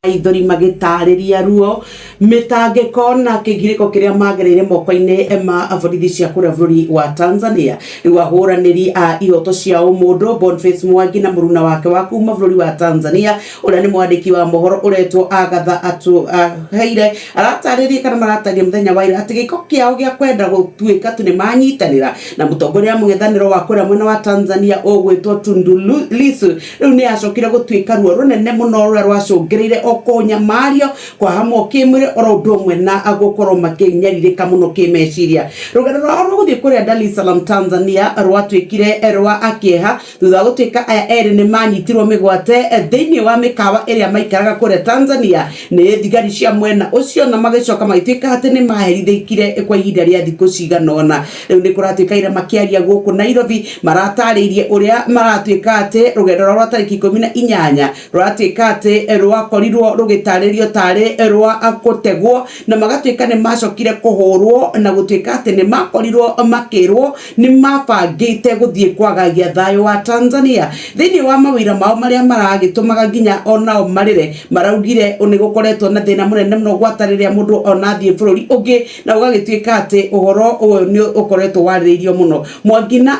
Maithori magĩtarĩria ruo, mĩtangĩko na kĩgirĩko kĩrĩa magereire moko-inĩ ma borithi cia kũrĩa bũrũri wa Tanzania. Rĩu ahũranĩri a ihoto cia ũmũndũ Boniface Mwangi na mũruna wake wa kuma bũrũri wa Tanzania ũrĩa nĩ mwandĩki wa mohoro ũretwo Agatha Atuhaire aratarĩria kana maratarĩria mũthenya wa ira atĩ gĩko kĩao gĩa kwenda gũtuĩka tu nĩ manyitanĩra na mũtongoria wa mũng'ethanĩro wa kũrĩa mwena wa Tanzania ũgwĩtwo Tundu Lissu. Rĩu nĩ yacokire gũtuĩka ruo rũnene mũno rũrĩa rwacũngĩrĩire o kũnyamario, kwahamwo kĩmwĩrĩ oro ũndũ ũmwe na gũkorwo makĩnyarirĩka mũno kĩmeciria. Rũgendo rwao rwa gũthiĩ kũrĩa Dar es Salaam Tanzania rwatuĩkire rwa kĩeha thutha wa gũtuĩka aya erĩ nĩ manyitirwo mĩgwate thĩinĩ wa mĩkawa ĩrĩa maikaraga kũrĩa Tanzania nĩ thigari cia mwena ũcio na magĩcoka magĩtuĩka atĩ nĩ maherithĩkire kwa ihinda rĩa thikũ cigana ũna. Rĩu nĩ kũratuĩka ira makĩaria gũkũ Nairobi maratarĩirie ũrĩa maratuĩka atĩ rũgendo rwao rwa tarĩki 18 rũratuĩka atĩ rwakorirwo rũgĩtarĩrio tarĩ rwa gũtegwo na magatuĩka nĩ macokire kũhũrwo na gũtuĩka atĩ nĩ makorirwo makĩrwo nĩ mabangĩte gũthiĩ kwagagia thayũ wa Tanzania. Thĩinĩ wa mawĩra mao marĩa maragĩtũmaga nginya onao marĩre, maraugire nĩ gũkoretwo na thĩna mũnene mũno gwata rĩrĩa mũndũ ona athiĩ bũrũri ũngĩ na gũgagĩtuĩka atĩ ũhoro ũyũ nĩ ũkoretwo warĩrĩirio mũno. Mwangi na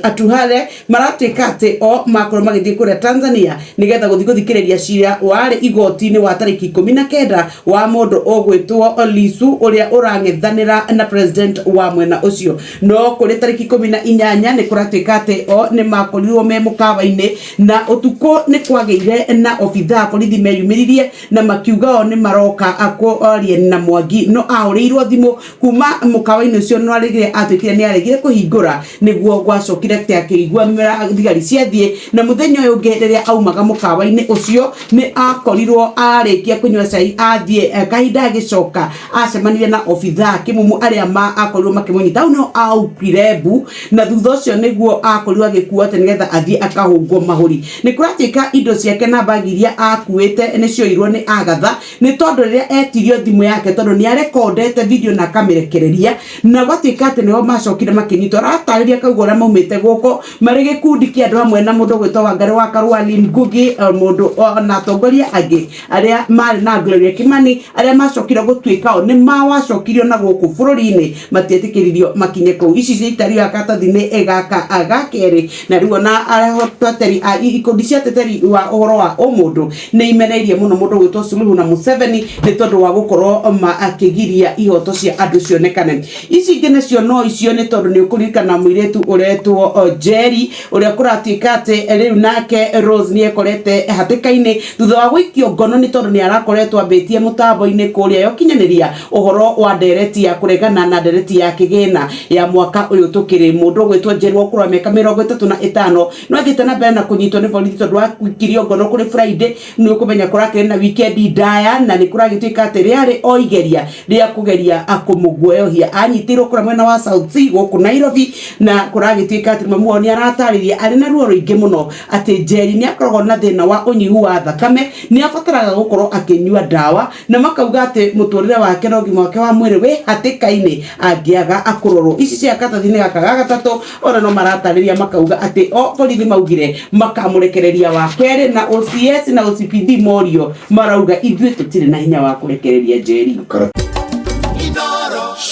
Atuhare maratuĩka atĩ o makorwo magĩthiĩ kũrĩa Tanzania nĩgetha gũthiĩ gũthikĩrĩria cira warĩ igoti-inĩ wa tarĩki 19 wa mũndũ ũgwĩtwo Lissu ũrĩa ũrang'ethanĩra na president wa mwena ũcio. No kũrĩ tarĩki 18 nĩ kũratuĩka atĩ o nĩ makorirwo me mũkawa-inĩ na ũtukũ nĩ kwagĩire na obithaa borithi meyumĩririe na makiuga o nĩ maroka kwaria na Mwangi no ahũrĩirwo thimũ kuma mũkawa-inĩ ũcio no arĩgire atuĩkire nĩ aregire kũhingũra nĩguo gwacokire atĩ akĩigua thigari ciathiĩ. Na mũthenya ũyũ ũngĩ rĩrĩa aumaga mũkawa-inĩ ũcio nĩ akorirwo arĩkia kũnyua cai athiĩ kahinda agĩcoka acemanirie na obithaa kĩmumu arĩa akorirwo makĩmũnyita. Hau nĩho aukire mbu na thutha ũcio nĩguo akorirwo agĩkuo atĩ nĩgetha athiĩ akahũngwo mahũri. Nĩ kũratuĩka indo ciake na mbagi iria akuĩte nĩ cioirwo nĩ Agatha nĩ tondũ rĩrĩa etirio thimũ yake tondũ nĩ arekondete video na akamĩrekereria na gwatuĩka atĩ nĩho macokire makĩnyitwo. Aratarĩria akauga ũrĩa maumĩte gũkũ marĩ gĩkundi kĩa andũ hamwe na mũndũ ũgwĩtwo Wangari wa Karũa, Lynn Ngugi, mũndũ na atongoria angĩ arĩa marĩ na Gloria Kimani arĩa macokire gũtuĩka o nĩ mawacokirio na gũkũ bũrũri-inĩ matietĩkĩririo makinye kũu. Ici ciaitario karatathi-inĩ gaka ga kerĩ na rĩu ona ateteri a ikundi cia ateteri wa ũhoro wa ũmũndũ nĩ imeneirie mũno mũndũ ũgwĩtwo Suluhu na Museveni nĩ tondũ wa gũkorwo makĩgiria ihoto cia andũ cionekane. Ici ingĩ nacio no icio nĩ tondũ nĩ ũkũririkana mũirĩtu ũretwo Njeri ũrĩa kũratuĩka atĩ rĩu nake Rose nĩ ekorete hatĩka-inĩ thutha wa gũikio ngono nĩ tondũ nĩ arakoretwo ambĩtie mũtambo-inĩ kũrĩa ya ũkinyanĩria ũhoro wa ndereti ya kũregana na ndereti ya kĩgĩna ya mwaka ũyũ tũkĩrĩ. Mũndũ ũgwĩtwo Njeri wa ũkũrũ wa mĩaka 35 no athiĩte na mbere na kũnyitwo nĩ borithi tondũ wa gũikirio ngono kũrĩ Friday. Nĩ ũkũmenya kũrakĩrĩ na weekend ndaya na nĩ kũragĩtuĩka atĩ rĩarĩ o igeria rĩa kũgeria kũmũguoyohia. Anyitĩirwo kũrĩa mwena wa South C gũkũ Nairobi na kũragĩtuĩka atĩ mamu wao nĩ aratarĩria arĩ na ruo rũingĩ mũno atĩ Njeri nĩ akoragwo na thĩna wa ũnyihu wa thakame, nĩ abataraga gũkorwo akĩnyua ndawa na makauga atĩ mũtũrĩre wake na ũgima wake wa mwĩrĩ wĩ hatĩka-inĩ angĩaga kũrorwo. Ici cia karatathi-inĩ gaka ga gatatũ ona no maratarĩria makauga atĩ o borithi maugire makamũrekereria wa kerĩ na OCS na OCPD morio marauga ithuĩ tũtirĩ na hinya wa kũrekereria Njeri.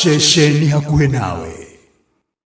Ceceni hakuhĩ nawe.